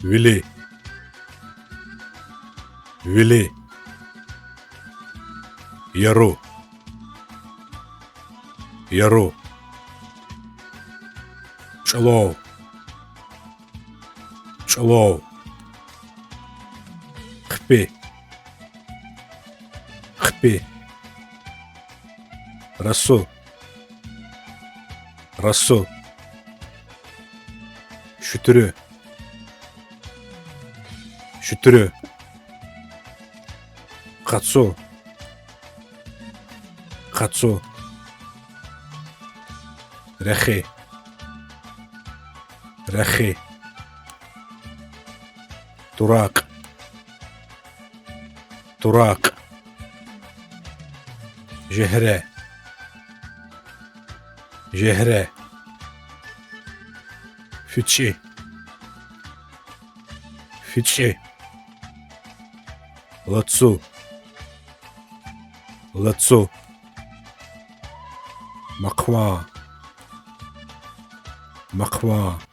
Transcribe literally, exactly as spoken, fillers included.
Вили. Вили. Яру. Яру. ЧӀулав. ЧӀулав. Хъипи. Хъипи. Расу. Расу. Шуьтуьру. Шуьтуьру. Къацу. Къацу. Рехи. Рехи. Туракь. Туракь. Жегьре. Жегьре. ФичӀи. ФичӀи. Лацу. Лацу. Махъван. Махъван.